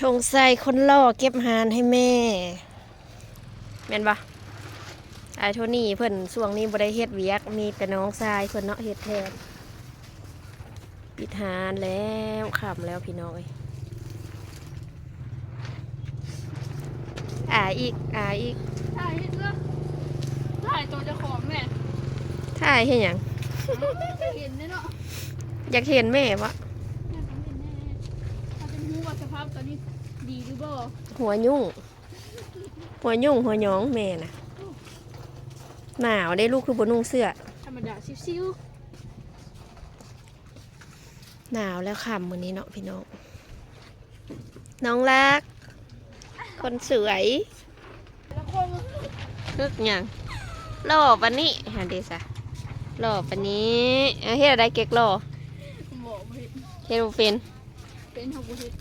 ທອງໄຊຄົນຫຼໍ່ເກັບຮ້ານໃຫ້ແມ່ ແມ່ນບໍ່? ອ້າຍໂທນີ້ເພິ່ນຊ່ວງນີ້ບໍ່ໄດ້ເຮັດວຽກ ມີແຕ່ນ້ອງຊາຍເພິ່ນເນາະເຮັດແທນ. ປິດຮ້ານແລ້ວ ຄ່ຳແລ້ວພີ່ນ້ອງເອີຍ. ອາອີກ ອາອີກ. ຖ່າຍເຮັດເດີ ຖ່າຍໂຕເຈົ້າຂອງແດ່. ຖ່າຍເຮັດຫຍັງ? ເອົາ ຢາກເຫັນເດ້ເນາະ. ຢາກເຫັນແມ່ບໍ່? ຢາກເຫັນແມ່. ຖ້າເປັນຮູ້ວ່າສະພາບຕອນນີ້ດີຫຼືບໍ່? ຫົວຫຍຸ້ງ ຫົວຫຍຸ້ງຫົວຫຍອງແມ່ນະ. ໜາວເດ້ ລູກຄືບໍ່ນຸ່ງເສື້ອ? ທຳມະດາຊິວໆ. ໜາວແລ້ວຄ່ຳມື້ນີ້ເນາະພີ່ນ້ອງ. ນ້ອງລັກ ຄົນສວຍ. ຄຶກຫຍັງ? ຫຼໍ່ປານນີ້ ຫັ້ນເດຊະ ຫຼໍ່ປານນີ້. ເຮັດແນວໃດເກັກຫຼໍ່? ບໍ່ ບໍ່ເຮັດ. ເຮັດບໍ່ເປັນ? ເປັນ ເຮົາບໍ່ເຮັດ.